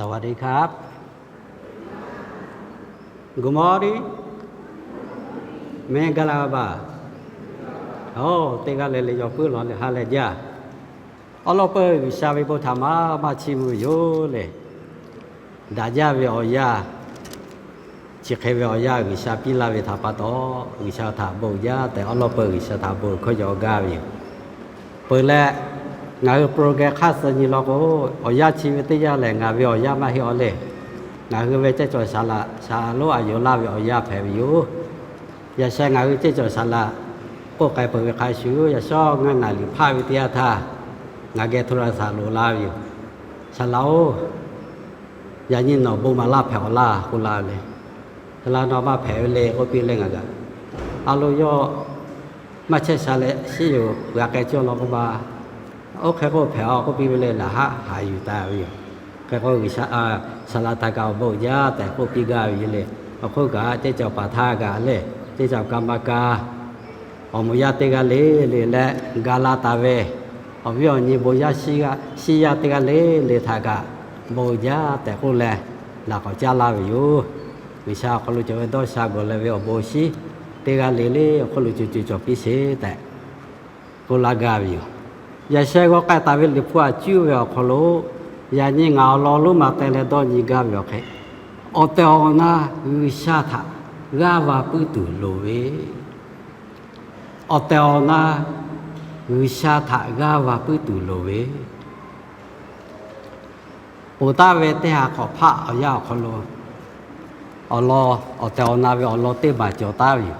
สวัสดีครับ Good morning မင်္ဂလာပါ Oˇ, teˇ g'aˇ le le yaw puiˉ lawˬ leh ha lehˬ jaˇ. Awˉ lawˉ peuˇ G'uiˬsha ve bon htaꞈ maˇ maˇ chiˇ mvuh ve yoˬ lehˬ. Daꞈ jaˇ ve awˬ yanˇ, chi hk'e ve awˬ yanˇ G'uiˬsha piˇ laˇ ve htaꞈ pa taw, G'uiˬsha htaꞈ bon jaˇ tehꞈ awˉ lawˉ peuˇ G'uiˬsha htaꞈ bon hkawˇ yaw gaˇ ve yoˬ. Peuˬ leh, ngaˬ hui program hk'aˇ suh nyi law k'o, awˬ yanˇ chi ve teˇ yanˇ lehˬ ngaˬ ve awˬ yanˇ maˇ heˆ awˬ lehˬ, ngaˬ hui ve ceˇ cawˬ saˍ laꞈ, saˍ laꞈ lonˉ a yoˬ laˇ ve awˬ yanˇ hpehꞈ ve yoˬ. Yaꞈ sheh ngaˬ hui ceˇ cawˬ saˍ laꞈ k'oˆ k'ai peuˬ ve hk'a shuˍ, yaꞈ shawˉ ngaˇ naˍ liꞈ hpaˆ ve teˇ yanˇ htaˇ, ngaˬ geh hto la saˍ loˍ la ve yoˬ. Saˍ laꞈ-oˬ, yaꞈ nyi nawˬ bon maˍ laˇ hpehꞈ awˬ laˇ k'oˆ la ve le. Saˍ laꞈ nawˬ maˇ hpehꞈ ve le k'oˆ piˇ leh ngaˬ kaꞈ, a lo yawˇ maˇ chehˇ sha leh shiˉ yoˬ g'a k'ai cawˇ law k'oˆ ma. Oˇ hk'e k'oˆ hpehꞈ-aˬ k'oˆ piˇ ve le, laꞈ haˉ haˍ yuˬ taˍ ve yoˬ. Hk'e k'o G'uiˬsha, saˍ laꞈ htaꞈ kaꞈ awˬ bon jaˇ tehꞈ k'oˆ piˇ gaˇ ve yoˬ le. Awˬ hk'oˆ kaꞈ ceˇ cawˬ paˍ htaˇ kaꞈ lehˬ, ceˇ cawˬ ka ma ka awˬ moˍ yaˇ teˇ g'aˇ le le leh ga laˇ taˍ ve, awˬ viˉ awˬ nyi bon yaˇ shiˉ yaˇ teˇ g'aˇ le le htaꞈ kaꞈ bon jaˇ tehꞈ k'oˆ leh, laꞈ k'awꞈ caˉ laˇ ve yoˬ. G'uiˬsha awˬ hk'aw lo cawˬ ve dawˇ sha gawˬ leh ve awˬ bon shinˉ teˇ g'aˇ le le awˬ hk'oˆ lo co co cawˬ piˇ sheˍ tehꞈ k'oˆ laˇ gaˇ ve yoˬ. Yaꞈ sheh g'aw k'ai taˍ ve Liꞈ hpu a cuˇ ve awˬ hk'aw lo, yaꞈ nyi ngaˬ awˬ lawn lonˉ ma teh leh dawˇ nyi gaˇ ve awˬ hk'e, awˬ tehˬ awˬ na G'uiˬsha htaꞈ g'aˇ va puiˉ tuˬ loˍ ve, awˬ tehˬ awˬ na G'uiˬsha htaꞈ g'aˇ va puiˉ tuˬ loˍ ve, ponˬ taˍ ve teˇ ha hk'awꞈ hpaˆ awˬ yanˇ awˬ hk'aw lo, awˬ lawn awˬ tehˬ awˬ na ve awˬ lawn teˇ maˬ cawˬ taˍ ve yoˬ.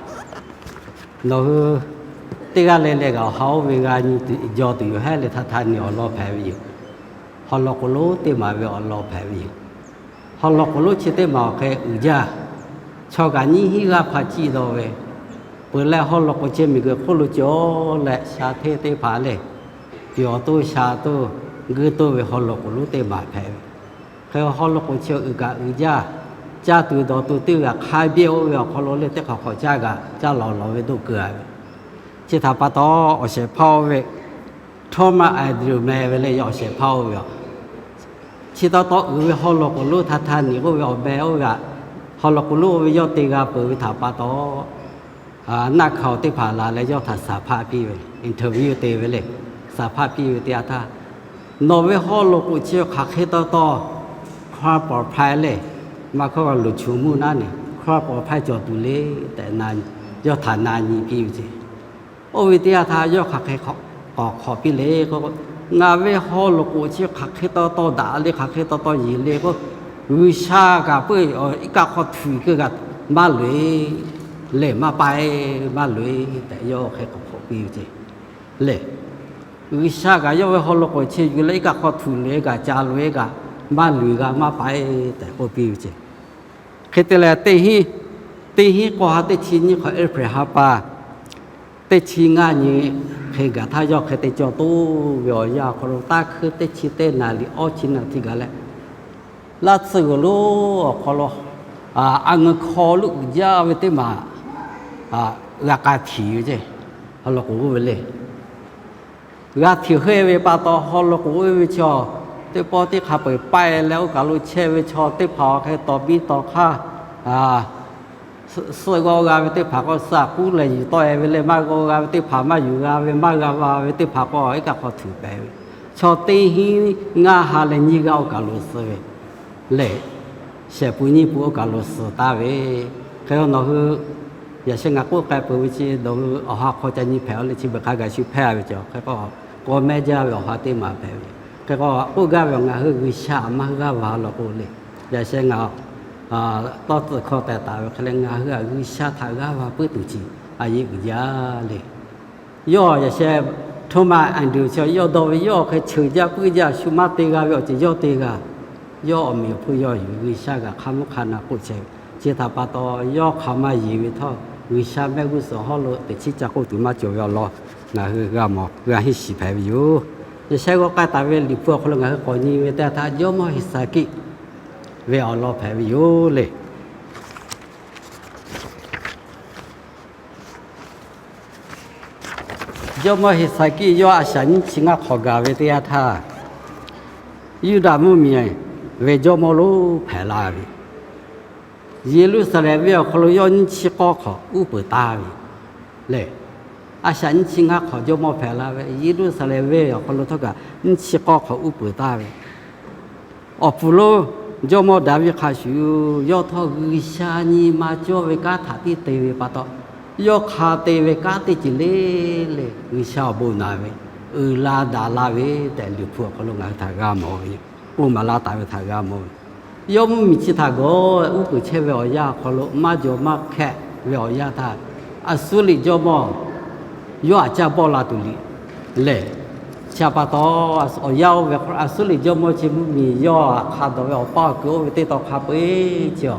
Nawˬ hui teˇ g'aˇ le le kaꞈ awˬ ha oˇ ve g'a nyi jaw tuˬ yoˬ hehˉ leh htaꞈ htaꞈ nyi awˬ lawn hpehꞈ ve yoˬ. Haw law k'oˍ lonˉ teˇ maˬ ve awˬ lawn hpehꞈ ve yoˬ. Haw law k'oˍ lonˉ chi teˇ maˬ awˬ hk'e uiˍ jaˇ. Chaw kaꞈ nyiˇ hinˉ g'aˇ hpaˇ ciˇ daw ve, peuˬ leh haw law k'oˍ chi miˬguiˬ hk'oˆ lo cawˬ leh sha hteˇ teˇ hpaˍ lehˬ, pyeˍ awˬ toˇ sha toˇ guiˇ toˇ ve haw law k'oˍ lonˉ teˇ maˬ hpehꞈ ve. Hk'e haw law k'oˍ chi uiˍ kaꞈ uiˍ jaˇ. Caˇ tuˬ dawˬ tuˬ teˇ g'aˇ hk'a biˇ oˇ ve awˬ hk'aw lo lehˬ teˇ hk'awꞈ hk'awꞈ caˇ kaꞈ caˇ lawˬ lawˬ ve doˆ keu a ve. Chi htaꞈ pa taw awˬ shehˍ hpaˇ oˇ ve Thomas Andrews meh ve le, awˬ shehˍ hpaˇ oˇ ve a, chi taw taw uiˍ ve haw law k'oˍ lonˉ htaꞈ htaꞈ nyi k'oˆ ve awˬ meh oˇ ve a, haw law k'oˍ lonˉ oˇ ve yawˇ te g'a peuˬ ve htaꞈ pa taw, naˆ hkaoˍ teˇ hpaˍ laˬ leh yawˇ htaꞈ saˍ hpaˇ piˇ ve, interview te ve le, saˍ hpaˇ piˇ ve teˇ yanˇ htaˇ, nawˬ ve haw law k'oˍ chi hk'aˬ hk'e taw taw hk'a pawˍ hpaˇ lehˬ, maˇ hkawˇ luˬ chuˬ mvuhˇ naˉ neˬ hk'a pawˍ hpaˇ cawˬ tuˬ le tehꞈ yawˇ htaꞈ na nyi piˇ ve ce. Oˇ ve teˇ yanˇ htaˇ yawˇ hk'aˬ hk'e k'awꞈ hk'awꞈ piˇ le k'o, ngaˬ ve haw law k'oˍ chi hk'aˬ hk'e taw taw daꞈ le, hk'aˬ hk'e taw taw yeˬ le k'o, G'uiˬsha kaꞈ puiˉ iˉ kaˆ hk'aw htuꞈ keu kaꞈ maˇ loꞈ-e lehˬ maˇ paˇ-e, maˇ loꞈ-e tehꞈ yawˇ hk'e k'awꞈ hk'awꞈ piˇ ve ce. Lehˬ, G'uiˬsha kaꞈ yawˇ ve haw law k'oˍ chi yuˬ leh iˉ kaˆ hk'aw htuꞈ loꞈ-e kaꞈ ca loꞈ-e kaꞈ maˇ loꞈ-e g'a maˇ paˇ-e tehꞈ k'oˆ piˇ ve ce. Hk'e te leh teˇ hinˉ, teˇ hinˉ k'awˇ ha teˇ chi nyiˇ hk'awꞈ April ha pa teˇ chi ngaˇ nyi hk'e gaˬ htaˇ yawˇ hk'e te cawˬ toˇ ve awˬ yanˇ awˬ hk'aw lo taˇ hkuiˇ teˇ chi teˇ naˍ liꞈ awˇ chi naˍ tiꞈ gaˬ leh, laˇ tsuhˇ g'uiˬ lonˉ awˬ hk'aw lo a ngeuˍ hk'aw lo uiˍ jaˇ ve teˇ maˬ g'a k'a htiꞈ ve ce. Haw law k'oˍ oˇ ve le, g'a htiꞈ heuˆ ve pa taw haw law k'oˍ oˇ ve chaw teˇ pawˆ teˇ hk'a peu-eˬ paˇ-e leh oˇ kaˬ lo chehˇ ve chaw teˇ hpaˍ awˬ hk'e tawˍ biˇ tawˍ hk'aˇ suh g'aw g'a ve teˇ hpaˍ k'o suh kuˉ leh yuˬ tawˆ-e ve le, maˇ g'aw g'a ve teˇ hpaˍ maˇ yuˬ g'a ve, maˇ g'a va ve teˇ hpaˍ k'o iˉ kaˆ hk'aw htuꞈ pehˍ ve, chaw teˇ hinˉ ngaˇ ha leh nyiˇ g'aˇ oˇ kaˬ lo suh ve lehˬ, shehˍ pun nyiˇ pun oˇ kaˬ lo suh taˍ ve. Hk'e k'o nawˬ hui yaꞈ sheh ngaˬ k'oˆ k'ai peuˬ ve chi nawˬ hui awˬ ha hk'aw ca nyi hpehꞈ-o leh chi beuꞈ hk'a gaˬ shu hpehˇ-a ve cawˬ. Hk'e k'o k'aw mehˇ jaˇ ve awˬ ha teˇ maˬ hpehꞈ ve. Hk'e k'o k'oˆ gaˇ ve ngaˬ hui G'uiˬsha a maˇ g'aˇ va law k'o le, yaꞈ sheh ngaˬ tawˇ tcuhˍ hkawˇ teh taˍ ve hk'e leh ngaˬ hui a G'uiˬsha htaꞈ g'aˇ va puiˉ tuˬ chi a yeˇ uiˍ jaˇ le. Yawˇ yaꞈ sheh Thomas Andrews chi yawˇ dawˇ ve yawˇ hk'e cheuˬ jaˇ puiˉ jaˇ shu maˇ te g'a ve awˬ ceuˬ yawˇ te g'a. Yawˇ awˬ meꞈ awˬ hponˇ yawˇ yuˬ G'uiˬsha g'aꞈ hk'a mvuhˇ hk'a na k'oˆ chehˇ ve. Chi htaꞈ pa taw yawˇ hk'a maˇ yeˬ ve htawˇ G'uiˬsha mehˆ g'uˇ suhˍ hawˉ lo teꞈ chiˉ ca k'oˆ tuˬ maˇ cawˬ ve awˬ lawn ngaˬ hui g'a mawˬ g'a henˇ shiˍ hpehꞈ ve yoˬ. Yaꞈ sheh g'aw k'ai taˍ ve Liꞈ hpu awˬ hk'aw lo ngaˬ hui k'awꞈ nyi ve teˇ htaˇ Jawˇmawˇ Heˍsaˍkiˆ ve awˬ lawn hpehꞈ ve yoˬ le. Jawˇmawˇ Heˍsaˍkiˆ yawˇ a shaꞈ nyiˇ chi ngaˇ hk'awꞈ gaˬ ve teˇ yanˇ htaˇ, Yuˇdaꞈ mvuhˇmiˬ ve jawˇmawˇ lonˉ hpehꞈ la ve. Yeˍruˆsaˍlehnˍ venˇ awˬ hk'aw lo yawˇ nyiˇ chi k'awˇ hk'awꞈ uˉ peunˍ taˍ ve lehˬ, a shaꞈ nyiˇ chi ngaˇ hk'awꞈ jawˇmawˇ hpehꞈ la ve, Yeˍruˆsaˍlehnˍ venˇ awˬ hk'aw lo htawˇ kaꞈ nyiˇ chi k'awˇ hk'awꞈ uˉ peunˍ taˍ ve. Awˬ puˍ lonˉ jawˇmawˇ Daˍviˆ hk'a shuˍ, yawˇ htawˇ G'uiˬsha nyi ma cawˇ ve kanˉ htaꞈ tiˇ te ve pa taw, yawˇ hk'a te ve kanˉ teˇ ceuˬ le le G'uiˬsha awˬ bon naˍ ve, uiˍ la daꞈ la ve tehꞈ, Liꞈ hpu awˬ hk'aw lo ngaˬ hui htaꞈ g'a mawˬ ve yoˬ. Oˇ maˍ laˇ taˍ ve htaꞈ g'a mawˬ ve. Yawˇ mvuhˇmiˬ chi htaꞈ gawˬ uˉ peunˍ chehˇ ve awˬ yanˇ awˬ hk'aw lo, maˇ jawˬ maˇ hkehˆ ve awˬ yanˇ htaˇ, Aˍsuˇriˆ jawˇmawˇ yawˇ aꞈ caˇ bawˆ la tuˬ liꞈ lehˬ, chi htaꞈ pa taw, awˬ yanˇ oˇ ve Aˍsuˇriˆ jawˇmawˇ chi mvuhˇmiˬ yawˇ htaꞈ hk'a dawˬ ve awˬ paˇ awˬ kuiˬ oˇ ve teˇ tawn hk'a peu-eˬ chi a,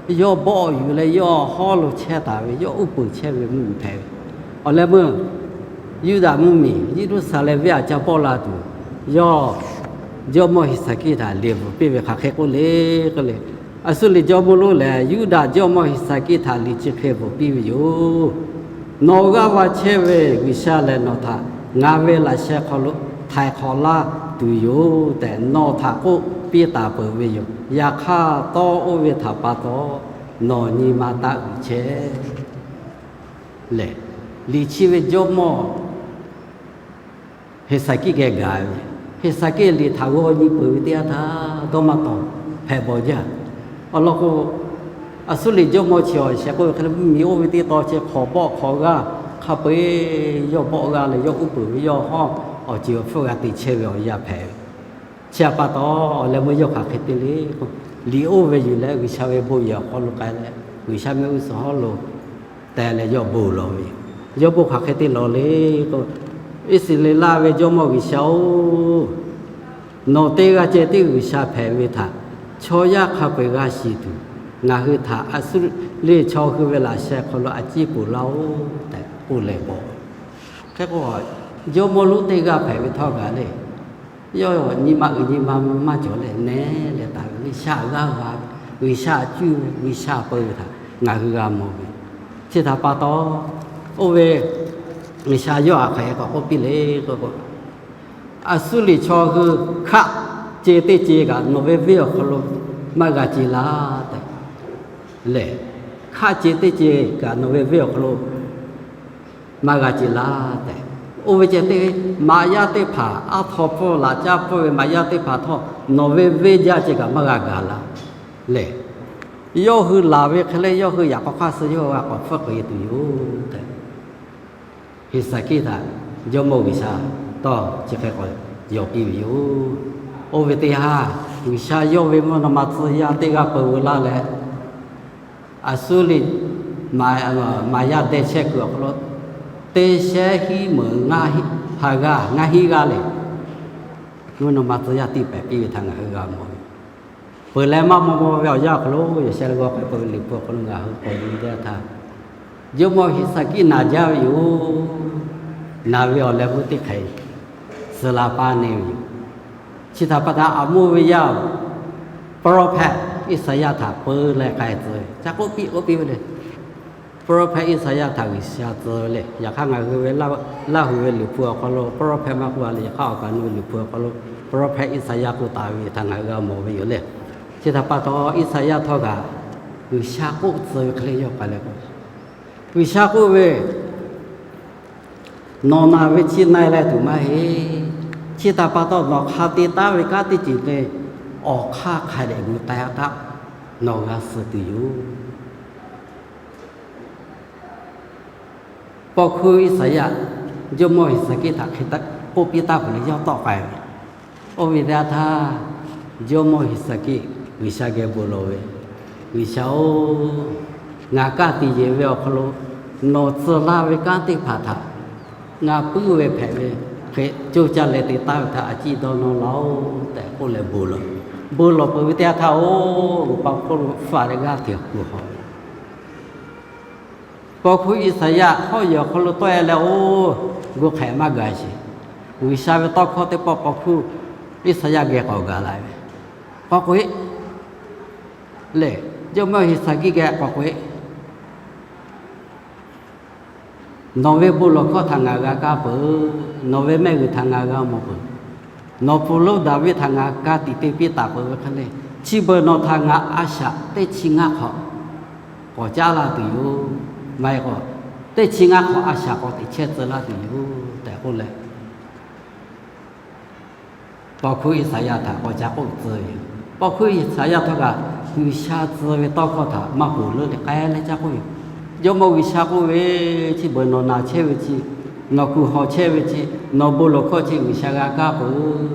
yawˇ bawˆ yuˬ leh yawˇ hawˉ lo chehˇ taˍ ve, yawˇ uˉ peunˍ chehˇ ve mvuhˇmiˬ hpehꞈ ve. Awˬ leh meuˇ Yuˇdaꞈ mvuhˇmiˬ Yeˍruˆsaˍlehnˍ venˇ aꞈ caˇ bawˆ la tuˬ, yawˇ jawˇmawˇ Heˍsaˍkiˆ htaꞈ liꞈ bvuhꞈ piˇ ve hk'aˬ hk'e k'oˆ le k'oˆ le, Aˍsuˇriˆ jawˇmawˇ lonˉ lehˬ, Yuˇdaꞈ jawˇmawˇ Heˍsaˍkiˆ htaꞈ liꞈ chi hk'e bvuhꞈ piˇ ve yoˬ. Nawˬ g'aˇ va chehˇ ve G'uiˬsha lehˬ, nawˬ htaꞈ ngaˬ ve laꞈ sheh hk'aw lo htaiˍ hk'awꞈ laˇ tuˬ yoˬ tehꞈ, nawˬ htaꞈ k'oˆ piˇ taˍ peuˬ ve yoˬ. Yaꞈ hk'aˇ, tawˇ oˇ ve htaꞈ pa taw nawˬ nyi ma taˇ uiˍ chehˇ lehˬ, liꞈ chi ve jawˇmawˇ Heˍsaˍkiˆ geh gaˬ ve, Heˍsaˍkiˆ liꞈ htaꞈ g'aw nyi peuˬ ve teˇ yanˇ htaˇ, dawˇ maˇ tawˍ hpehꞈ bawˬ jaˇ. Awˬ lawn k'o, Aˍsuˇriˆ jawˇmawˇ chi awˬ shehˍ k'oˆ ve hk'e le, mvuhˇmiˬ oˇ ve teˇ tawn chi hk'awꞈ bawˆ hk'awꞈ g'aˇ hk'a peu-eˬ yawˇ bawˆ g'aˇ leh yawˇ uˉ peunˍ ve, yawˇ hawˉ awˬ ceuˬ awˬ hpfuhˇ g'a te chehˇ ve awˬ yanˇ hpehꞈ ve. Chi htaꞈ pa taw, awˬ leh meuˇ yawˇ hk'aˬ hk'e te le k'o, liꞈ oˇ ve yuˬ leh G'uiˬsha ve bon yehˬ awˬ hk'aw lo k'ai leh, G'uiˬsha mehˆ g'uˇ suhˍ hawˉ lo te leh yawˇ bon lawˬ ve. Yawˇ bon hk'aˬ hk'e te lawˬ le k'o, Iˉsaˍreˍlaˆ ve Jawˇmawˇ G'uiˬsha-oˬ, nawˬ teˇ g'aˇ ceh tiˉ G'uiˬsha hpehꞈ ve htaꞈ chaw yaˇ hk'a peu-eˬ g'a shiˍ tuˬ, ngaˬ hui htaꞈ Aˍsuˇriˆ chaw hui ve laꞈ sheh hk'aw lo a ciˉ ponˬ laˇ-oˆ tehꞈ k'oˆ leh bawˬ. Hk'e k'o, jawˇmawˇ lonˉ teˇ g'aˇ hpehꞈ ve htawˇ kaꞈ le, yawˇ nyi ma uiˍ nyi ma maˇ cawˬ leh nehˉ leh taˍ ve, G'uiˬsha g'aˇ va ve, G'uiˬsha cuˇ ve, G'uiˬsha peu ve htaꞈ ngaˬ hui g'a mawˬ ve. Chi htaꞈ pa taw, oˇ ve G'uiˬsha yawˇ htaꞈ hk'aˬ hk'e k'awꞈ k'oˆ piˇ le k'o, Aˍsuˇriˆ chaw hui hkaˆ ce teˇ ce kaꞈ nawˬ ve venˇ awˬ hk'aw lo maˇ g'a ce laˇ tehꞈ lehˬ, hkaˆ ce teˇ ce kaꞈ nawˬ ve venˇ awˬ hk'aw lo maˇ g'a ce laˇ tehꞈ. Oˇ ve ceh teˇ maꞈ yaˇ teˇ hpaˍ, aˉ htaw pfuhˇ laꞈ caˉ pfuhˇ ve maꞈ yaˇ teˇ hpaˍ htawˇ, nawˬ ve venˇ jaˇ ce kaꞈ maˇ g'a gaˬ laˇ lehˬ, yawˇ hui laˬ ve hk'e leh yawˇ hui yaꞈ k'aw hk'aˇ suh yawˇ g'a k'awꞈ hpfuhˆ k'ai tuˬ yoˬ tehꞈ, Heˍsaˍkiˆ htaꞈ Jawˇmawˇ G'uiˬsha tawˇ chi hk'e k'awꞈ yaw piˇ ve yoˬ. Oˇ ve teˇ haˉ, G'uiˬsha yawˇ ve mvuhˇ naw ma tcuh yaˇ teˇ g'aˇ peu-eˬ laˇ leh, Aˍsuˇriˆ maꞈ yaˇ deh chehˇ kuiˬ awˬ hk'aw lo teˇ shehˉ hiˉ meunˍ ngaˇ ha g'aˇ ngaˇ hiˉ g'aˇ lehˬ, mvuhˇ naw ma tcuh yaˇ tiˇ pehˍ piˇ ve htaꞈ ngaˬ hui g'a mawˬ ve. Peuˬ leh maˇ maw maw ve awˬ yanˇ awˬ hk'aw lo, yaꞈ sheh leh g'aw hk'e peu ve Liꞈ hpu awˬ hk'aw lo ngaˬ hui k'awꞈ nyi jaˇ htaˇ, Jawˇmawˇ Heˍsaˍkiˆ naˬ jaˇ ve yoˬ. Naˬ ve awˬ leh meuˇ teˇ hk'e suh la paˇ ne ve yoˬ. Chi htaꞈ pa taw, Aˍmoˇ ve yaˇ prophet Iˉsaˍyaˆ htaꞈ peu leh k'ai tcuh ve, ca k'oˆ piˇ k'oˆ piˇ ve le. Prophet Iˉsaˍyaˆ htaꞈ G'uiˬsha tcuh ve le. Yaꞈ hk'aˇ, ngaˬ hui ve Laˇ huˍ ve Liꞈ hpu awˬ hk'aw lo prophet maˇ k'oˆ a le. Yaꞈ hk'aˇ, awˬ kaˍ nu ve Liꞈ hpu awˬ hk'aw lo prophet Iˉsaˍyaˆ k'oˆ taˍ ve htaꞈ ngaˬ hui g'a mawˬ ve yoˬ le. Chi htaꞈ pa taw, Iˉsaˍyaˆ htawˇ kaꞈ G'uiˬsha k'oˆ tcuh ve hk'e le yawˇ k'ai leh k'o, G'uiˬsha k'oˆ ve, nawˬ naˬ ve chi na-e leh tuˬ maˇ heˆ. Chi htaꞈ pa taw, nawˬ hk'a te taˉ ve kanˉ teˇ ceuˬ le, awˬ hk'aˇ hk'a dehꞈ gu taiˇ taˉ, nawˬ g'a suh tuˬ yoˬ. Paw hkuˇ Iˉsaˍyaˆ Jawˇmawˇ Heˍsaˍkiˆ htaꞈ hk'e k'oˆ piˇ taˍ peuˬ leh yawˇ tawˆ k'ai ve. Oˇ ve teˇ yanˇ htaˇ, Jawˇmawˇ Heˍsaˍkiˆ G'uiˬsha geh bon lawˬ ve, G'uiˬsha-oˬ, ngaˬ kaˇ tiꞈ yeˬ ve awˬ hk'aw lo nawˬ tcuh laˇ ve kanˉ teˇ hpaˍ htaꞈ ngaˬ puiˉ ve hpehꞈ ve hk'e, coˇ caˇ leh te taˉ ve htaꞈ a ciˉ dawˇ nawˇ laˇ-oˆ tehꞈ k'oˆ leh bon lawˬ. Bon lawˬ peuˬ ve teˇ yanˇ htaˇ, oˇ, paw hkuˇ lo hpfuhˇ leh g'aˇ hteꞈ kuˬ hawˬ ve. Paw hkuˇ Iˉsaˍyaˆ hawˉ yehˬ awˬ hk'aw lo tawˆ-e leh, oˇ, gu hk'ehꞈ maˇ gaˬ sheˍ. G'uiˬsha ve tawˇ hkawˇ teˇ pawˆ paw hkuˇ Iˉsaˍyaˆ geh k'awꞈ gaˬ la ve, k'awꞈ k'oꞈ-e lehˬ, Jawˇmawˇ Heˍsaˍkiˆ geh k'awꞈ k'oꞈ-e. Nawˬ ve bon lawˬ hkawˇ htaꞈ ngaˬ g'a kaˇ peuˬ. Nawˬ ve mehˆ g'uiˬ htaꞈ ngaˬ g'a mawˬ peuˬ. Nawˬ ponˬ lonˉ Daˍviˆ htaꞈ ngaˬ ka tiꞈ te piˇ taˍ peuˬ ve hk'e le, chi beuꞈ nawˬ htaꞈ ngaˬ a shaꞈ teˇ chi ngaˇ hk'awꞈ k'awꞈ caˉ laˇ tuˬ yoˬ. Maˇ heˆ k'o, teˇ chi ngaˇ hk'awꞈ a shaꞈ k'awꞈ teꞈ chehˇ tcuh laˇ tuˬ yoˬ tehꞈ k'oˆ leh, paw hkuˇ Iˉsaˍyaˆ htaꞈ k'awꞈ ca k'oˆ tcuh ve yoˬ. Paw hkuˇ Iˉsaˍyaˆ htawˇ kaꞈ G'uiˬsha tcuh ve tawˇ hkawˇ htaꞈ maˇ ponˬ leuˉ leh k'ai leh caˇ k'oˆ ve yoˬ. Jawˇmawˇ G'uiˬsha k'oˆ ve, chi beuꞈ nawˬ naˬ chehˇ ve chi, nawˬ kuˬ hawˬ chehˇ ve chi, nawˬ bon lawˬ hkawˇ chi G'uiˬsha g'a kaˇ peuˬ.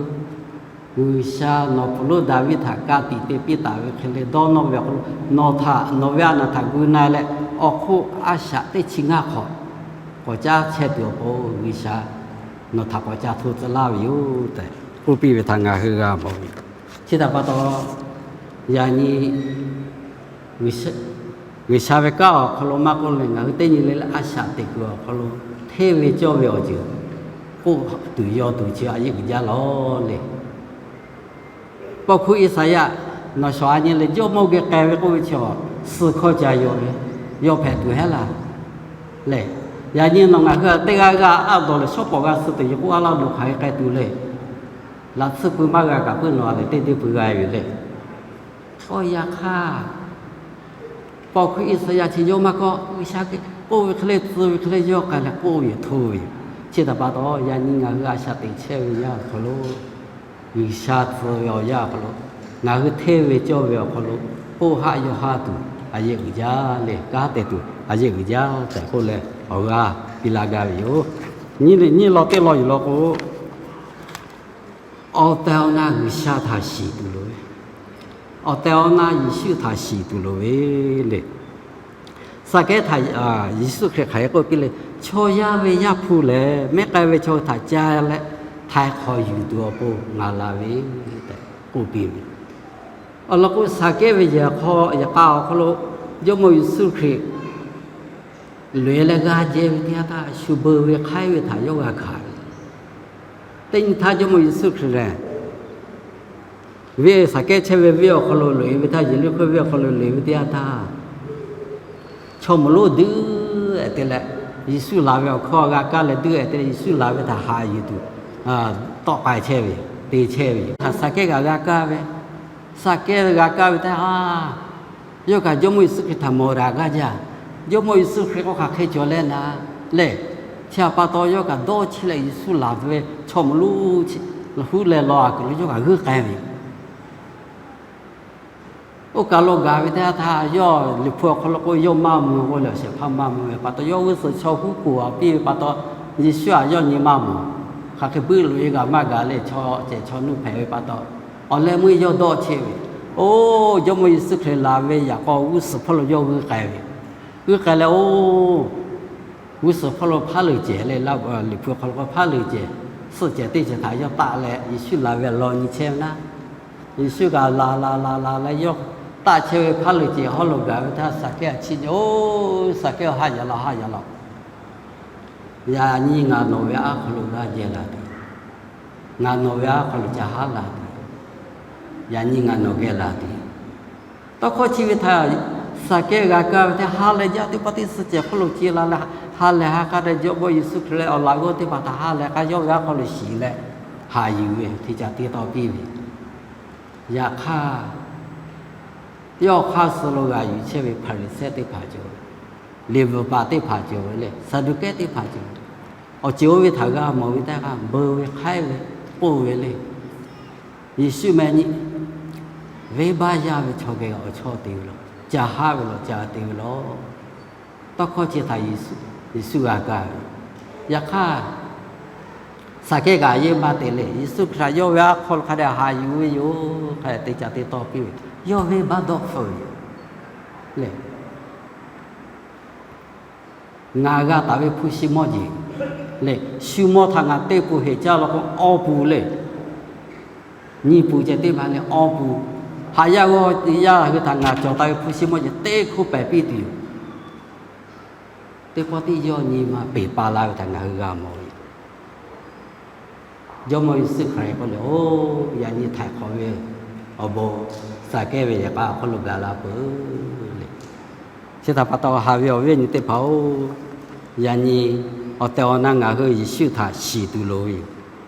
G'uiˬsha nawˬ ponˬ lonˉ Daˍviˆ htaꞈ ka tiꞈ te piˇ taˍ ve hk'e le, dawˇ nawˇ ve awˬ hk'aw lo nawˬ htaꞈ nawˬ ve a naˬ htaꞈ gu na leh, awˬ hk'oˆ a shaꞈ teˇ chi ngaˇ hk'awꞈ k'awꞈ caˉ chehˇ tuˬ awˬ pon G'uiˬsha nawˬ htaꞈ k'awꞈ ca hto tcuh laˇ ve yoˬ tehꞈ k'oˆ piˇ ve htaꞈ ngaˬ hui g'a mawˬ ve. Chi htaꞈ pa taw, yaꞈ nyi G'uiˬsha ve kanˉ awˬ hk'aw lo maˇ k'oˆ leh, ngaˬ hui teˇ nyi le le a shaꞈ teꞈ kuiˬ awˬ hk'aw lo hteˇ ve cawˇ ve awˬ ceuˬ k'oˆ tuˬ yaw tuˬ chi a yehˉ uiˍ jaˇ lawˬ le. Paw hkuˇ Iˉsaˍyaˆ nawˬ shawˍ a nyi leh Jawˇmawˇ geh k'ai ve k'oˆ ve chi awˬ suh hkawˇ ca yaw ve, yaw hpehꞈ tuˬ heˉ laˇ le. Yaꞈ nyi nawˬ ngaˬ hui teˇ g'aˇ g'aˇ a dawˬ leh shawˉ pawˍ g'a suh tuˬ yoˬ k'oˆ a laˇ loˬ hk'aˬ hk'e k'ai tuˬ le. Laꞈ tsuhˇ pui maˇ g'a kaꞈ puiˉ nawˬ a lehˬ teˇ deˇ pui g'a ve le. K'awꞈ yaꞈ hk'aˇ, paw hkuˇ Iˉsaˍyaˆ chi yawˇ maˇ kawˆ, G'uiˬsha k'oˆ ve hk'e le tcuh ve hk'e le yawˇ k'ai leh k'oˆ ve yoˬ, hto ve yoˬ. Chi htaꞈ pa taw, yaꞈ nyi ngaˬ hui a shaꞈ teꞈ chehˇ ve yaˇ awˬ hk'aw lo, G'uiˬsha tcuh ve awˬ yanˇ awˬ hk'aw lo, ngaˬ hui hteˇ ve cawˇ ve awˬ hk'aw lo, k'oˆ haˆ yawˇ haˆ tuˬ a yehˉ uiˍ jaˇ le. Kanˉ te tuˬ a yehˉ uiˍ jaˇ tehꞈ k'oˆ leh, awˬ g'aˇ piˇ laˇ gaˇ ve yoˬ. Nyi law teˇ law yuˬ law k'o, awˬ tehˬ awˬ na G'uiˬsha htaꞈ shiˍ tuˬ loˍ ve, awˬ tehˬ awˬ na Yeˍsuˆ htaꞈ shiˍ tuˬ loˍ ve le. Saˍkehˉ htaꞈ Yeˍsuˆ Hkriꞈ hk'aˬ hk'e k'oˆ piˇ le, chaw yaˇ ve Yaˇ hpu lehˬ mehˉ k'ai ve chaw hui htaꞈ ca leh htaiˍ hk'awꞈ yuˬ tuˬ awˬ pon ngaˬ la ve tehꞈ k'oˆ piˇ ve. Awˬ lawn k'o, Saˍkehˉ ve yehˬ hk'aw yehˬ k'a awˬ hk'aw lo Jawˇmawˇ Yeˍsuˆ Hkriꞈ loꞈ-e leh g'a jehˬ ve teˇ yanˇ htaˇ, shu beu ve hk'aiˉ ve htaꞈ yawˇ g'a hkanˍ ve. Teˇ nyi htaˇ Jawˇmawˇ Yeˍsuˆ Hkriꞈ lehˬ, venˇ Saˍkehˉ chehˇ ve venˇ awˬ hk'aw lo loꞈ-e ve htaˇ, Yeˍriˆhkoˇ venˇ awˬ hk'aw lo loꞈ-e ve teˇ yanˇ htaˇ, chaw mawˬ lonˉ duiˆ-e te leh, Yeˍsuˆ laˬ ve awˬ hkawˇ g'a kaˇ leh duiˆ-e te leh, Yeˍsuˆ laˬ ve htaꞈ haꞈ yuˬ tuˬ tawˆ k'ai chehˇ ve, te chehˇ ve yoˬ. Htaꞈ Saˍkehˉ kaꞈ g'a kaˇ ve, Saˍkehˉ g'a kaˇ ve teˇ ha, yawˇ kaꞈ Jawˇmawˇ Yeˍsuˆ Hkriꞈ htaꞈ mawˬ daꞈ gaˇ jaˇ. Jawˇmawˇ Yeˍsuˆ Hkriꞈ k'o hk'aˬ hk'e cawˬ leh na lehˬ, chi htaꞈ pa taw yawˇ kaꞈ dawˇ chehˇ leh Yeˍsuˆ laˬ ve chaw mawˬ lonˉ huˉ leh law a kuiˬ lo yawˇ kaꞈ g'uiˇ k'ai ve yoˬ. Oˇ kaˬ lo gaˬ ve teˇ yanˇ htaˇ, yawˇ Liꞈ hpu awˬ hk'aw lo k'o yawˇ maˇ mvuh k'oˆ leh awˬ shehˍ hpaˇ maˇ mvuh ve pa taw, yawˇ g'uˇ suhˍ chaw huˉ kuˬ a piˇ ve pa taw, Yeˍsuˆ htaꞈ yawˇ nyi maˇ mawˬ. Hk'aˬ hk'e buiˆ loꞈ-e kaꞈ maˇ gaˬ leh, chaw cehˬ chaw nuˇ hpehꞈ ve pa taw, awˬ leh meuˇ yawˇ dawˇ chehˇ ve. Oˇ, Jawˇmawˇ Yeˍsuˆ Hkriꞈ laˬ ve yaꞈ k'aw g'uˇ suhˍ hpawˇ lo yawˇ g'uiˇ k'ai ve. G'uiˇ k'ai leh, oˇ, g'uˇ suhˍ hpawˇ lo hpaˉ leuˬ cehˬ leh, Liꞈ hpu awˬ hk'aw lo k'o hpaˉ leuˬ cehˬ, suhˆ cehˬ teˇ cehˬ htaꞈ yawˇ taˆ leh Yeˍsuˆ laˬ ve law nyi chehˇ ve naˉ. Yeˍsuˆ kaꞈ laˬ laˬ laˬ laˬ leh yawˇ taˆ chehˇ ve hpaˉ leuˬ cehˬ hawˉ lo gaˬ ve htaˇ, Saˍkehˉ a chi nyi, oˇ, Saˍkehˉ-oˬ, haˆ yaꞈ laˬ, haˆ yaꞈ laˬ. Yaꞈ nyi ngaˬ nawˬ ve aˉ hk'aw lo g'aˇ jehˬ laˬ tuˬ, ngaˬ nawˬ ve aˉ hk'aw lo ca haˉ laˬ tuˬ, yaꞈ nyi ngaˬ nawˬ geh laˬ tuˬ. Tawˇ hkawˇ chi ve htaꞈ Saˍkehˉ g'a kaˇ ve teˇ ha leh jaˇ teˇ pawˆ teˇ suhˆ cehˬ hk'oˆ lo ce la leh, ha lehˬ ha k'a leh Jawˇmawˇ Yeˍsuˆ Hkriꞈ leh awˬ laꞈ g'awˇ teˇ hpaˍ htaꞈ ha leh k'a yawˇ ve aˉ hk'aw lo shiˍ leh haꞈ yuˬ ve htaꞈ ca te tawˆ piˇ ve. Yaꞈ hk'aˇ, yawˇ hk'aˇ suh lo g'a yuˬ chehˇ ve Hpaˍriˍsehˇ teˇ hpaˍ cawˬ ve, Liꞈ bvuhꞈ paˍ teˇ hpaˍ cawˬ ve le, Saˍduˆkehˇ teˇ hpaˍ cawˬ ve, awˬ ceuˬ oˇ ve htaꞈ g'a mawˬ ve teˇ hk'aˇ, beu ve hk'aiˉ ve k'oˆ ve le. Yeˍsuˆ meh nyi, venˇbaˆ yaˇ ve chaw geh awˬ chawˇ te ve law, ca haˉ ve law, ca te ve law. Tawˇ hkawˇ chi htaꞈ Yeˍsuˆ g'a kaˇ ve. Yaꞈ hk'aˇ, Saˍkehˉ kaꞈ yehˇ maˇ te le. Yeˍsuˆ Hkriꞈ htaꞈ yawˇ ve aˉ hk'aw lo hk'a dehꞈ haꞈ yuˬ ve yoˬ. Hk'a dehꞈ te ca te tawˇ piˇ ve, yawˇ venˇbaˆ dawˇ hpfuhˆ ve yoˬ le. Ngaˬ g'a taˍ ve hpu shi mawˇ jeˬ le, shu mawˇ htaꞈ ngaˬ teˇ pun heˍ caˇ law k'o, awˇ pun le. Nyiˇ pun ceh teˇ ma le, awˇ pun. Haꞈ yaˇ g'awˇ yaˇ hui htaꞈ ngaˬ cawˬ taˍ ve hpu shi mawˇ jeˬ teˇ hkuˇ pehˍ piˇ tuˬ yoˬ. Teˇ pawˆ tiˉ yawˇ nyi ma peˬ pa la ve htaꞈ ngaˬ hui g'a mawˬ ve. Jawˇmawˇ Yeˍsuˆ Hkriꞈ k'oˆ leh, oˇ, yaꞈ nyi htaiˍ hk'awꞈ ve awˬ bon Saˍkehˉ ve yehˬ k'a awˬ hk'aw lo gaˬ la peuˬ le. Chi htaꞈ pa taw, haꞈ ve awˬ viˉ awˬ nyi teˇ hpaˍ-oˬ, yaꞈ nyi awˬ tehˬ awˬ na ngaˬ hui Yeˍsuˆ htaꞈ shiˍ tuˬ loˍ ve yoˬ.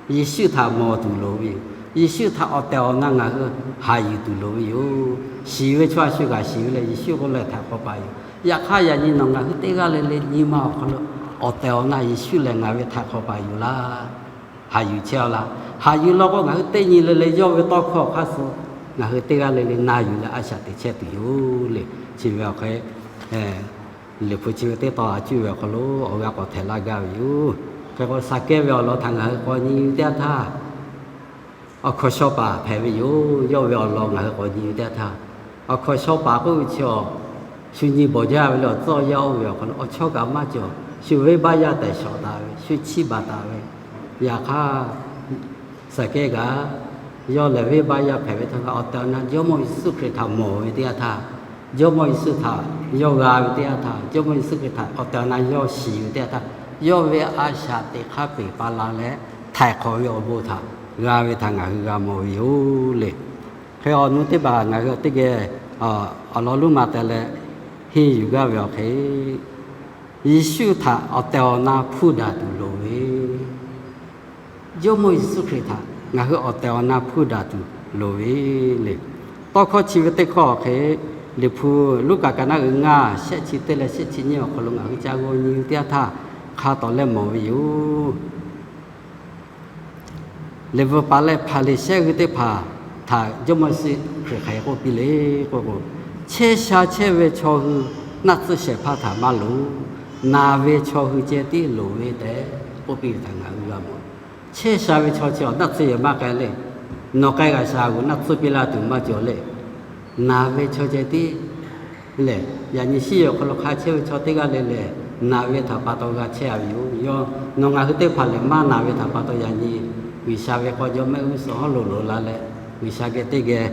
Yeˍsuˆ htaꞈ mawˬ tuˬ loˍ ve yoˬ. Yeˍsuˆ htaꞈ awˬ tehˬ awˬ na ngaˬ hui haꞈ yuˬ tuˬ loˍ ve yoˬ. Shiˍ ve chaw a shu kaꞈ shiˍ ve leh Yeˍsuˆ k'oˆ leh htaiˍ hk'awꞈ paˍ yoˬ. Yaꞈ hk'aˇ yaꞈ nyi nawˬ ngaˬ hui teˇ g'aˇ le le nyi ma awˬ hk'aw lo awˬ tehˬ awˬ na Yeˍsuˆ lehˬ ngaˬ ve htaiˍ hk'awꞈ paˍ yoˬ laˇ. Haꞈ yuˬ chehˇ-aw laˇ. Haꞈ yuˬ law k'o ngaˬ hui teˇ nyi le le yawˇ ve tawˇ hkawˇ awˬ hk'aˇ suh ngaˬ hui teˇ g'aˇ le le na yuˬ leh a shaꞈ teꞈ chehˇ tuˬ yoˬ le. Chi ve awˬ hk'e Liꞈ hpu chi ve teˇ tawn a cuˇ ve awˬ hk'aw lo awˬ g'aˇ k'awꞈ htehꞈ laˇ gaˇ ve yoˬ. Hk'e k'o Saˍkehˇ ve awˬ lawn htaꞈ ngaˬ hui k'awꞈ nyi ve teˇ yanˇ htaˇ, awˬ hkawnˍ shaw paˍ hpehꞈ ve yoˬ. Yawˇ ve awˬ lawn ngaˬ hui k'awꞈ nyi ve teˇ yanˇ htaˇ, awˬ hkawnˍ shaw paˍ k'oˆ ve chi awˬ shu nyi bawˬ jaˇ ve le, awˬ tcuhˉ awˬ yanˇ oˇ ve awˬ hk'aw lo awˬ chawˇ kaꞈ maˇ cawˬ, shu venˇbaˆ yaˇ tehꞈ shawˍ taˍ ve, shu chiˇ baˬ taˍ ve. Yaꞈ hk'aˇ Saˍkehˇ kaꞈ yawˇ lehˬ venˇbaˆ yaˇ hpehꞈ ve htaˇ, awˬ tehˬ awˬ na Jawˇmawˇ Yeˍsuˆ Hkriꞈ htaꞈ mawˬ ve teˇ yanˇ htaˇ, Jawˇmawˇ Yeˍsuˆ htaꞈ yawˇ g'a ve teˇ yanˇ htaˇ, Jawˇmawˇ Yeˍsuˆ Hkriꞈ htaꞈ awˬ tehˬ awˬ na yawˇ shiˍ ve teˇ yanˇ htaˇ, yawˇ ve a shaꞈ teꞈ hk'aˇ peˬ pa la leh htaiˍ hk'awꞈ ve awˬ bon htaꞈ g'a ve htaꞈ ngaˬ hui g'a mawˬ ve yoˬ le. Hk'e awˬ nu teˇ hpaˍ ngaˬ hui teˇ geh awˬ lawn lonˉ ma teh leh henˇ yuˬ gaˇ ve awˬ hk'e, Yeˍsuˆ htaꞈ awˬ tehˬ awˬ na hpuˇ daꞈ tuˬ loˍ ve, Jawˇmawˇ Yeˍsuˆ Hkriꞈ htaꞈ ngaˬ hui awˬ tehˬ awˬ na hpuˇ daꞈ tuˬ loˍ ve le. Tawˇ hkawˇ chi ve teˇ hkawˇ awˬ hk'e, Liꞈ hpu Luˉkaꞈ ka naˉ uiˍ ngaˇ shehˆ chi teˇ leh shehˆ chi nyiˇ awˬ hk'aw lo ngaˬ hui ca g'aw nyi ve teˇ yanˇ htaˇ hk'a tawˍ leh mawˬ ve yoˬ. Liꞈ bvuhꞈ paˍ leh Hpaˍriˍsehˇ hui teˇ hpaˍ htaꞈ Jawˇmawˇ Yeˍsuˆ Hkriꞈ hk'aˬ hk'e k'oˆ piˇ le k'o k'o, chehˇ sha chehˇ ve chaw hui naˆ tsuhˇ shehˍ hpaˇ htaꞈ maˇ loˍ, naˬ ve chaw hui ceh tiˉ loˍ ve tehꞈ k'oˆ piˇ ve htaꞈ ngaˬ hui g'a mawˬ. Chehˇ sha ve chaw chi awˬ naˆ tsuhˇ yehˬ maˇ k'ai le. Nawˬ k'ai g'a sha g'uˬ naˆ tsuhˇ piˇ laˇ tuˬ maˇ cawˬ le. Naˬ ve chaw ceh tiˉ lehˬ, yaꞈ nyi shiˉ yehˬ awˬ hk'aw lo hk'a chehˇ ve chaw teˇ g'aˇ le lehˬ, naˬ ve htaꞈ pa taw g'a chehˇ a ve yoˬ. Yawˇ nawˬ ngaˬ hui teˇ hpaˍ lehˬ maˇ naˬ ve htaꞈ pa taw yaꞈ nyi G'uiˬsha ve k'aw jawˇ mehˆ g'uˇ suhˍ hawˉ lo loꞈ la leh, G'uiˬsha geh teˇ geh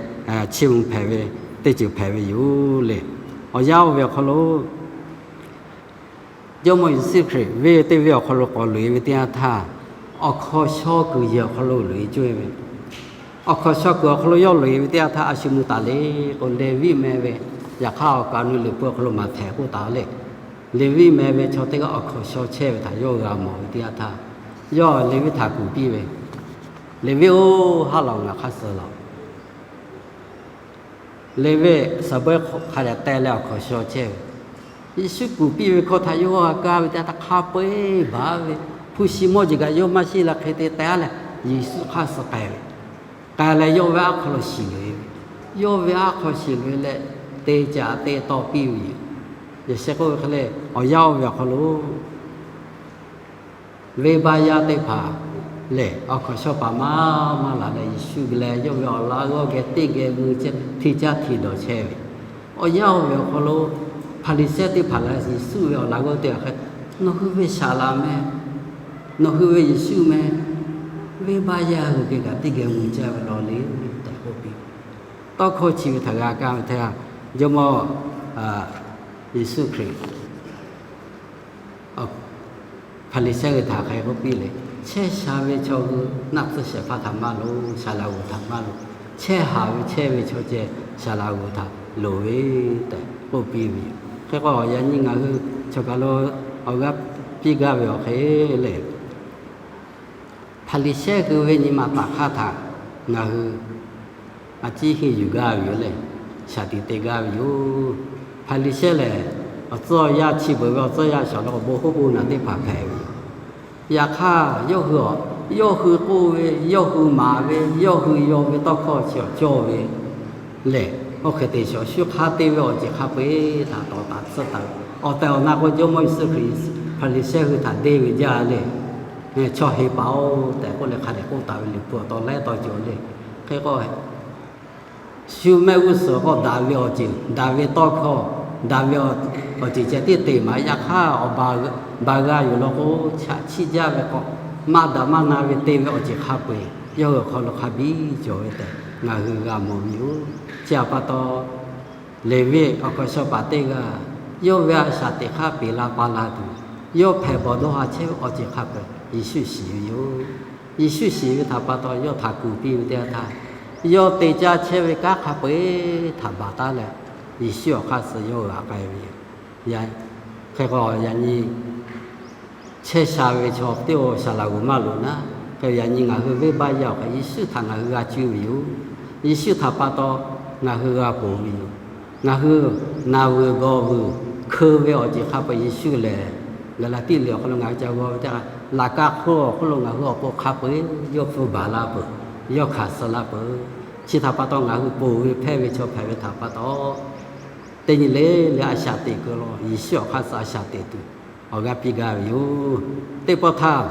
chiˇ mvuh hpehꞈ ve teˇ ceuˬ hpehꞈ ve yoˬ le. Awˬ yanˇ oˇ ve awˬ hk'aw lo Jawˇmawˇ Yeˍsuˆ Hkriꞈ venˇ teˇ venˇ awˬ hk'aw lo k'awꞈ loꞈ-e ve teˇ yanˇ htaˇ, awˬ hkawˇ shaw kuiˬ yehˬ awˬ hk'aw lo loꞈ-e cawˇ ve. Awˬ hkawˇ shaw kuiˬ awˬ hk'aw lo yawˇ loꞈ-e ve teˇ yanˇ htaˇ a shu mvuh taˍ le k'o, Leˍviˆ meh ve, yaꞈ hk'aˇ awˬ kaˍ awˬ nu Liꞈ hpu awˬ hk'aw lo maˍ hpehꞈ k'oˆ taˍ le. Leˍviˆ meh ve chaw teˇ g'aˇ awˬ hkawˇ shaw chehˇ ve htaꞈ yawˇ g'a mawˬ ve teˇ yanˇ htaˇ, yawˇ Leˍviˆ htaꞈ kuˬ piˇ ve, Leˍviˆ-oˬ, haˉ laˬ-oˬ, ngaˬ hk'aˇ suh laˬ-oˬ. Leˍviˆ saˍ bawehˇ hk'a dehꞈ teh leh awˬ hkawˇ shaw chehˇ ve. Yeˍsuˆ kuˬ piˇ ve hkawˇ htaꞈ yawˇ g'a kaˇ ve teˇ yanˇ htaˇ hk'a peu-eˬ baˬ ve, hpu shi mawˇ jeˬ kaꞈ yawˇ maˇ shiˉ la hk'e te teh-a leh, Yeˍsuˆ hk'aˇ suh k'ai ve. K'ai leh yawˇ ve aˉ hk'aw lo shiˍ loꞈ-e ve. Yawˇ ve aˉ hk'aw shiˍ loꞈ-e leh, te caꞈ te taw piˇ ve yoˬ. Yaꞈ sheh k'oˆ ve hk'e le, awˬ yanˇ oˇ ve awˬ hk'aw lo venˇbaˆ yaˇ teˇ hpaˍ lehˬ, awˬ hkawˇ shaw paˍ maˇ maˇ laˬ leh, Yeˍsuˆ geh leh yawˇ ve awˬ laꞈ g'awˇ geh teˇ geh mui chehˇ, hti caˇ hti dawˬ chehˇ ve. Awˬ yanˇ oˇ ve awˬ hk'aw lo Hpaˍriˍsehˇ teˇ hpaˍ lehˬ, Yeˍsuˆ ve awˬ laꞈ g'awˇ teˇ hpaˍ hk'e, Nawˬ hui ve Saˍ laꞈ meh, nawˬ hui ve Yeˍsuˆ meh, venˇbaˆ yaˇ hui geh kaꞈ teˇ geh mui caˇ ve law le tehꞈ k'oˆ piˇ. Tawˇ hkawˇ chi ve htaꞈ g'a kaˇ ve teˇ yanˇ, Jawˇmawˇ Yeˍsuˆ Hkriꞈ Hpaˍriˍsehˇ hui htaꞈ hk'aˬ hk'e k'oˆ piˇ le, chehˇ sha ve chaw hui naˆ tsuhˇ shehˍ hpaˇ htaꞈ maˇ loˍ, Saˍ laꞈ g'uˬ htaꞈ maˇ loˍ, chehˇ haˍ ve chehˇ ve chaw ceh Saˍ laꞈ g'uˬ htaꞈ loˍ ve tehꞈ k'oˆ piˇ ve yoˬ. Hk'e k'o yaꞈ nyi ngaˬ hui chaw kaˬ lo awˬ g'aˇ piˇ gaˇ ve awˬ hk'e le, Hpaˍriˍsehˇ hui ve nyi ma taˍ hk'aˇ htaꞈ ngaˬ hui a ciˉ henˇ yuˬ gaˇ ve yoˬ lehˬ, shaˍ tiꞈ te gaˇ ve yoˬ. Hpaˍriˍsehˇ lehˬ, awˬ tcuhˇ awˬ yaˇ chi beuꞈ ve awˬ tcuhˇ awˬ yaˇ shaˍ laꞈ awˬ bon hoˉ bon naˬ teˇ hpaˍ hpehꞈ ve yoˬ. Yaꞈ hk'aˇ yawˇ hui, yawˇ hui k'oˆ ve, yawˇ hui maˍ ve, yawˇ hui yaw ve tawˇ hkawˇ chi awˬ cawˇ ve lehˬ, oˇ hk'e te shawˍ shuˉ hk'a te ve awˬ ceuˬ hk'a peu-eˬ htaꞈ tawˍ taˍ tsuhˇ taˍ ve. Awˬ tehˬ awˬ na k'o Jawˇmawˇ Yeˍsuˆ Hkriꞈ Hpaˍriˍsehˇ hui htaꞈ deˇ ve jaˇ le. Chaw heˍ paˍ-oˬ tehꞈ k'oˆ leh hk'a dehꞈ k'oˆ taˍ ve Liꞈ hpu awˬ taw laiˉ taw cawˬ le. Hk'e k'o, shu mehˆ g'uˇ suhˍ k'o daꞈ ve awˬ ceuˬ, daꞈ ve tawˇ hkawˇ, daꞈ ve awˬ ceuˬ ceh tiˉ te maˍ. Yaꞈ hk'aˇ awˬ baˬ g'a yoˬ law k'o, chaꞈ chiˆ jaˇ ve k'o, maˇ daꞈ maˇ na ve te ve awˬ ceuˬ hk'a peu-eˬ yawˇ hui awˬ hk'aw lo hk'a biˇ cawˬ ve tehꞈ ngaˬ hui g'a mawˬ ve yoˬ. Chi htaꞈ pa taw, Leˍviˆ awˬ hkawnˍ shaw paˍ teˇ g'aˇ yawˇ ve a shaꞈ teꞈ hk'aˇ peˬ la pa la tuˬ, yawˇ hpehꞈ bawˬ dawˇ ha chehˇ ve awˬ ceuˬ hk'a peu-eˬ Yeˍsuˆ shiˍ ve yoˬ. Yeˍsuˆ shiˍ ve htaꞈ pa taw yawˇ htaꞈ kuˬ piˇ ve teˇ yanˇ htaˇ, yawˇ te caˇ chehˇ ve kanˉ hk'a peu-eˬ htaꞈ baˬ taˉ leh, Yeˍsuˆ awˬ hk'aˇ suh yawˇ g'aꞈ k'ai ve yoˬ. Hk'e k'o yaꞈ nyi chehˇ sha ve chaw teˇ g'aˇ Saˍ laꞈ g'uˬ maˇ loˍ naˉ, Hk'e yaꞈ nyi ngaˬ hui venˇbaˆ yaˇ awˬ hk'e Yeˍsuˆ htaꞈ ngaˬ hui g'a cuˇ ve yoˬ. Yeˍsuˆ htaꞈ pa taw ngaˬ hui g'a ponˬ ve yoˬ. Ngaˬ hui naˬ vuiˬ gawˬ vuiˬ hkeu ve awˬ ceuˬ hk'a peu-eˬ Yeˍsuˆ lehˬ, Gaˍlaˍtiˆ liꞈ awˬ hk'aw lo ngaˬ hui ca g'aw ve teˇ hk'aˇ, laꞈ ka hk'oˆ awˬ hk'oˆ lo ngaˬ hui awˬ pon hk'a peu-eˬ yawˇ hpfuhˇ baˬ la peuˬ, yawˇ hkanˍ suh la peuˬ. Chi htaꞈ pa taw ngaˬ hui ponˬ ve hpehˇ ve chaw hpehꞈ ve htaꞈ pa taw, teˇ nyi le le a shaꞈ teꞈ kuiˬ lo Yeˍsuˆ awˬ hk'aˇ suh a shaꞈ teꞈ tuˬ awˬ g'aˇ piˇ gaˇ ve yoˬ. Teˇ pawˆ htaˇ,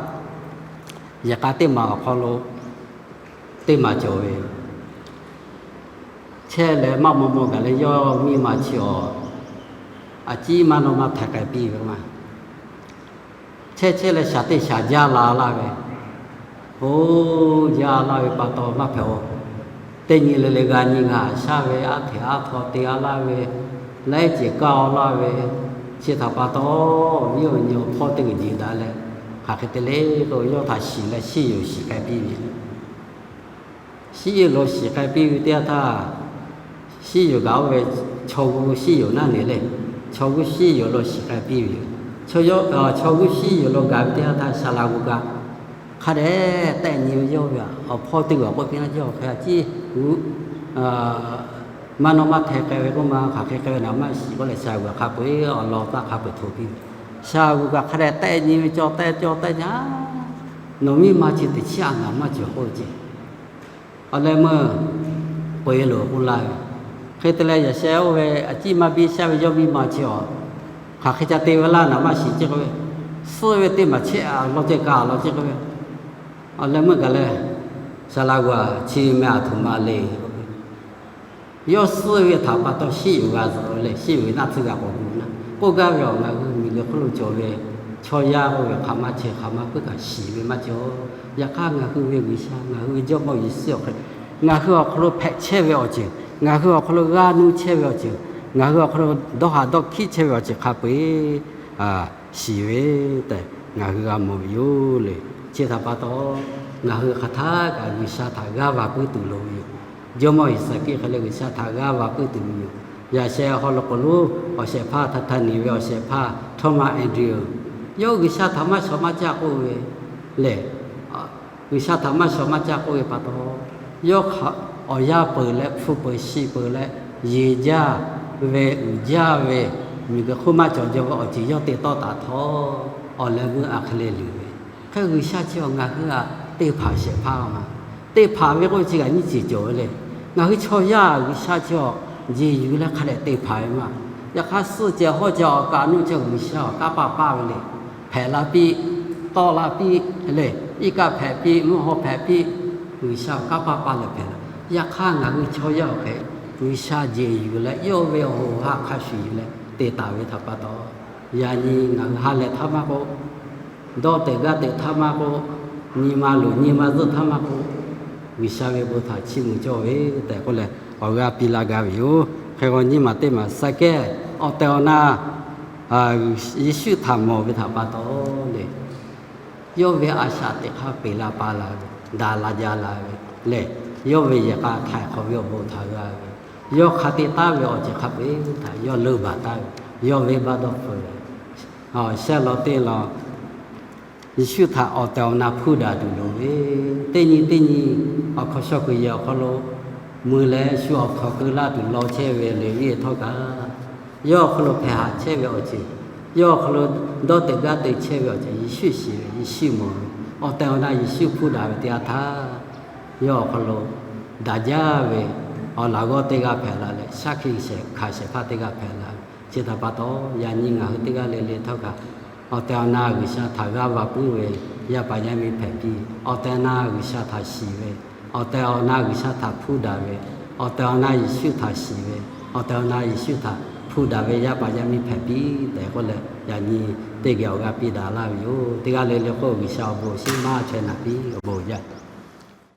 yehˬ k'a teˇ maˬ awˬ hk'aw lo teˇ maˬ cawˬ ve, chehˇ leh maˇ maw maw gaˬ leh yawˇ miˇ ma chi awˬ a ciˉ maˇ nawˇ maˇ htaiˍ k'ai piˇ ve maˇ. Chehˇ chehˇ leh shaˍ teˇ shaˍ jaˇ la laˇ ve, oˇ jaˇ laˇ ve pa taw maˇ hpehꞈ-oˬ. Teˇ nyi le le g'a nyi g'a shaˉ ve, aˉ hteꞈ aˉ htaw te-a laˇ ve, laiˉ ceuˬ kaˇ-a laˇ ve, chi htaꞈ pa taw, miˇ awˬ nyi awˬ hpawˇ teˇ g'uiˬ jeˬ daꞈ leh, hk'aˬ hk'e te le k'o yawˇ htaꞈ shiˍ leh shiˉ yoˬ shiˍ k'ai piˇ ve Shiˉ yoˬ lo shiˍ k'ai piˇ ve teˇ yanˇ htaˇ, shiˉ yoˬ gaˬ oˇ ve chaw g'uˇ shiˉ yoˬ naˉ ne le, chaw g'uˇ shiˉ yoˬ lo shiˍ k'ai piˇ ve yoˬ. Chaw g'uˇ shiˉ yoˬ lo gaˬ ve teˇ yanˇ htaˇ, Saˍ laꞈ g'uiˬ kaꞈ hk'a dehꞈ tehˆ nyi ve yawˇ ve awˬ hpawˇ teˇ g'uˬ k'oˆ piˇ na, yawˇ hk'e a ciˉ g'uˇ maˇ nawˇ maˇ htaiˍ k'ai ve k'oˆ ma, hk'aˬ hk'e k'ai ve naˍ maˇ shiˍ k'oˆ leh, Saˍ g'uiˬ hk'a peu-eˬ awˬ lawn taˇ hk'a peu-eˬ hto piˇ ve. Saˍ g'uiˬ kaꞈ hk'a dehꞈ tehˆ nyi ve cawˬ tehˆ cawˬ tehˆ nyi, nawˬ miˇ ma chi teꞈ chiˉ a naˍ maˇ cawˬ k'oˆ ce. Awˬ leh meuˇ k'oꞈ-e loˬ k'oˆ laˇ ve. Hk'e te leh yaꞈ sheh oˇ ve a ciˉ maˇ biˇ shaˉ ve yawˇ miˇ ma chi awˬ hk'aˬ hk'e ca te ve laˇ naˍ maˇ shiˍ ce k'oˆ ve, suhˆ ve teˇ maˬ chehˇ a law ceh kaꞈ law ceh k'oˆ ve. Awˬ leh meuˇ gaˬ leh, Saˍ laꞈ g'uiˬ chi meh a htoꞈ ma le. Yawˇ suhˆ ve htaꞈ pa taw shiˉ yoˬ g'a zuhꞈ ve leh, shiˉ yoˬ ve naˆ tsuhˇ g'a k'awꞈ gu ve naˆ k'oˆ gaˇ ve awˬ ngaˬ hui miˬ guiˬ hk'oˆ lo cawˬ ve chaw yaˇ oˇ ve hk'aˬ ma chehˇ hk'aˬ ma puiˉ kaꞈ shiˍ ve maˇ cawˬ. Yaꞈ hk'aˇ ngaˬ hui ve G'uiˬsha, ngaˬ hui ve Jawˇmawˇ Yeˍsuˆ awˬ hk'e, ngaˬ hui awˬ hk'aw lo hpehꞈ chehˇ ve awˬ ceuˬ, ngaˬ hui awˬ hk'aw lo g'aˇ nuˇ chehˇ ve awˬ ceuˬ, ngaˬ hui awˬ hk'aw lo dawˇ haˍ dawˇ hkiˆ chehˇ ve awˬ ceuˬ hk'a peu-eˬ shiˍ ve tehꞈ ngaˬ hui g'a mawˬ ve yoˬ le. Chi htaꞈ pa taw, ngaˬ hui hk'aˬ htaˇ kaꞈ G'uiˬsha htaꞈ g'aˇ va puiˉ tuˬ loˍ ve yoˬ. Jawˇmawˇ Yeˍsaˍkiˆ hk'e leh G'uiˬsha htaꞈ g'aˇ va puiˉ tuˬ loˍ ve yoˬ. Yaꞈ sheh awˬ hk'aw lo k'oꞈ lonˉ awˬ shehˍ hpaˇ htaꞈ htaˇ niˍ ve awˬ shehˍ hpaˇ Thomas Andrews, yawˇ G'uiˬsha htaꞈ maˇ shawˍ maˇ caˆ k'oˆ ve lehˬ, G'uiˬsha htaꞈ maˇ shawˍ maˇ caˆ k'oˆ ve pa taw, yawˇ hk'aˬ awˬ yanˇ peuˬ leh hpu peuˬ shi peuˬ leh yeˬ jaˇ ve uiˍ jaˇ ve miˬguiˬ hk'oˆ maˇ cawˬ jaw ve awˬ ceuˬ yawˇ te tawˆ taˍ htawˇ, awˬ leh meuˇ a hk'e le luˬ ve. Hk'e G'uiˬsha chi awˬ ngaˬ hui a teˇ hpaˍ shehˍ hpaˇ ma. Teˇ hpaˍ ve k'oˆ ve chi kaꞈ nyiˇ ceuˬ cawˬ ve le. Ngaˬ hui chaw yaˇ G'uiˬsha chi awˬ jeˬ yuˬ leh hk'a dehꞈ te hpaˍ ve maˇ. Yaꞈ hk'aˇ suhˆ ceh hawˉ ceh awˬ kaꞈ nuˇ ceh G'uiˬsha awˬ kanˉ paˇ paˇ ve le. Hpehꞈ la piˇ, tawˆ la piˇ le, iˉ kaˆ hpehꞈ piˇ, mvuhˇ haw hpehꞈ piˇ, G'uiˬsha awˬ kanˉ paˇ paˇ leh hpehꞈ la. Yaꞈ hk'aˇ ngaˬ hui chaw yaˇ awˬ hk'e G'uiˬsha jeˬ yuˬ leh yawˇ ve awˬ hoꞈ ha hk'a shuˍ yuˬ leh te taˍ ve htaꞈ pa taw, yaꞈ nyi ngaˬ hui ha lehˬ htaˇ maˇ k'oˆ, dawˇ teꞈ gaˇ teꞈ htaˇ maˇ k'oˆ, nyi ma luˬ nyi ma zuhˆ htaˇ maˇ k'oˆ, G'uiˬsha ve bon htaꞈ chiˇ mvuh cawˇ ve tehꞈ k'oˆ leh awˬ g'aˇ piˇ laˇ gaˇ ve yoˬ. Hk'e k'o nyiˇ maˬ teˇ maˬ saˍ kehˉ awˬ tehˬ awˬ na Yeˍsuˆ htaꞈ mawˬ ve htaꞈ pa taw le, yawˇ ve a shaꞈ teꞈ hk'aˇ peꞈ la pa la ve, daꞈ la jaˇ la ve lehˬ, yawˇ ve yehˬ k'a htaiˍ hk'awꞈ ve awˬ bon htaꞈ g'a ve, yawˇ hk'a te taˉ ve awˬ ceuˬ hk'a peu-eˬ htaꞈ yawˇ leunˇ baˬ taˉ ve, yawˇ venˇbaˆ dawˇ hpfuhˇ ve, shehˆ law teˇ law Yeˍsuˆ htaꞈ awˬ tehˬ awˬ na hpuˇ daꞈ tuˬ loˍ ve, teˇ nyi teˇ nyi awˬ hkawnˍ shaw kuiˬ yehˬ awˬ hk'aw lo mui leh shu awˬ hkawnˍ keu laˇ tuˬ law chehˇ ve Leˍviˆ htawˇ kaꞈ, yawˇ awˬ hk'aw lo hpehꞈ haꞈ chehˇ ve awˬ ceuˬ, yawˇ awˬ hk'aw lo dawˇ teꞈ gaˇ teꞈ chehˇ ve awˬ ceuˬ Yeˍsuˆ shiˍ ve, Yeˍsuˆ mawˬ ve, awˬ tehˬ awˬ na Yeˍsuˆ hpuˇ daꞈ ve teˇ yanˇ htaˇ, yawˇ awˬ hk'aw lo daꞈ jaˇ ve awˬ laꞈ g'awˇ teˇ g'aˇ hpehꞈ la leh, shaˉ hkiˆ shehˍ hkanˍ shehˍ hpaˇ teˇ g'aˇ hpehꞈ la ve. Chi htaꞈ pa taw, yaꞈ nyi ngaˬ hui teˇ g'aˇ le le htawˇ kaꞈ, awˬ tehˬ awˬ na G'uiˬsha htaꞈ g'aˇ va puiˉ ve yaˇ paˍ yaˇ miˇ hpehꞈ piˇ, awˬ tehˬ awˬ na G'uiˬsha htaꞈ shiˍ ve, awˬ tehˬ awˬ na G'uiˬsha htaꞈ hpuˇ daꞈ ve, awˬ tehˬ awˬ na Yeˍsuˆ htaꞈ shiˍ ve, awˬ tehˬ awˬ na Yeˍsuˆ htaꞈ hpuˇ daꞈ ve yaˇ paˍ yaˇ miˇ hpehꞈ piˇ tehꞈ k'oˆ leh, yaꞈ nyi teˇ geh awˬ g'aˇ piˇ daꞈ laˇ ve yoˬ. Teˇ g'aˇ le le k'o G'uiˬsha awˬ bon awˬ shinˉ maˇ chaweh naꞈ piˇ awˬ bon jaˇ.